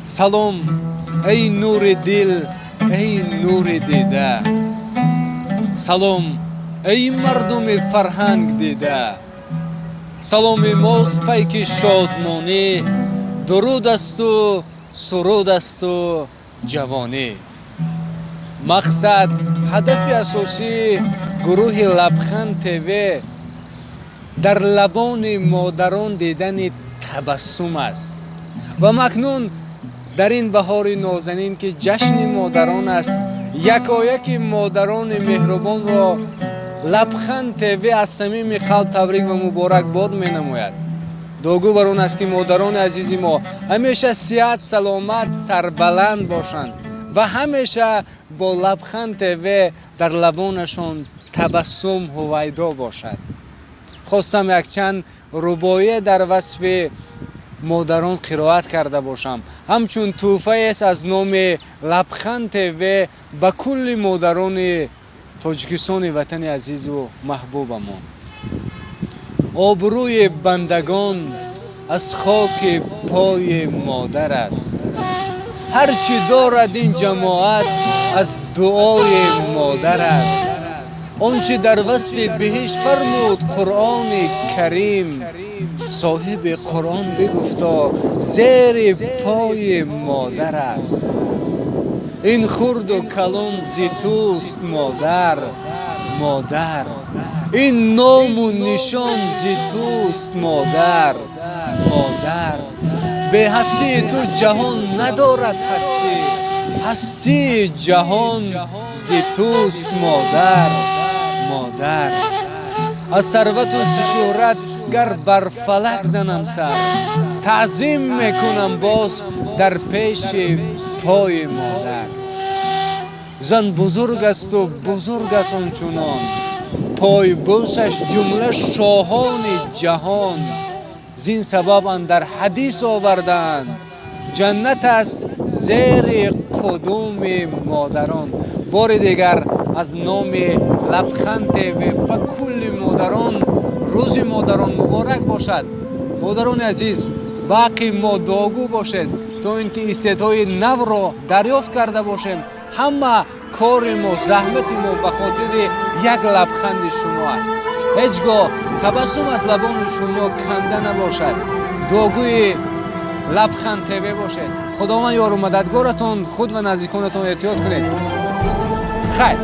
Салом, эй нури дил, эй нури дида. Салом, эй мардуми фарҳанг дида. Саломи мост пайки шодмонӣ, дуруд асту суруд асту ҷавонӣ. Мақсад, ҳадафи асосии гурӯҳи Лабханд ТВ дар лабони модарон дидани табассум аст. Ва акнун дар ин баҳори нозанин, ки ҷашни модарон аст, якояки модарони меҳрубонро Лабханд ТВ аз самими қалб табрик ва муборакбод менамояд. Дуогӯ бар он аст, ки модарони азизи мо ҳамеша сиҳат, саломат, сарбаланд бошанд ва ҳамеша бо Лабханд ТВ дар лабонашон табассум ҳувайдо бошад. Хостам якчанд рубоие дар васфи модарон қироат карда бошам, ҳамчун тӯҳфаест аз номи Лабханд ТВ ба кулли модарони Тоҷикистони ватани азизу маҳбубамон. Обрӯи бандагон аз хоки пои модар аст. Ҳар чӣ дорад ин ҷамоат, аз дуои модар аст. Он чӣ дар васфи биҳишт фармуд Қуръони Карим, соҳиби Қуръон бигуфто: зери пои модар аст. Ин хурду калон зи туст, модар, модар. Ин ному нишон зи туст, модар, модар. Беҳастии ту ҷаҳон надорад ҳастӣ, ҳастии ҷаҳон зи туст, модар, модар. Аз сарвату зи шӯҳрат гар бар фалак занам сар, таъзим мекунам боз дар пеши пои модар. Зан бузург асту бузург аст ончунон, пойбӯсаш ҷумла шоҳони ҷаҳон. Зин сабаб андар ҳадис овардаанд: ҷаннат аст зери қудуми модарон. Бори дигар аз номи Лабханд ТВ ба кулли модарон рӯзи модарон муборак бошад. Модарони азиз, ба ҳаққи мо дуогӯ бошед, то ин ки истеъдодҳои навро дарёфт карда бошем. Ҳама кори мо, заҳмати мо ба хотири як лабханди шумо аст. Ҳеҷ гоҳ табассум аз лабони шумо канда набошад. Дуогӯи Лабханд ТВ бошед. Худованд ёру мададгоратон. Худ ва наздиконатон эҳтиёт кунед. Хайр.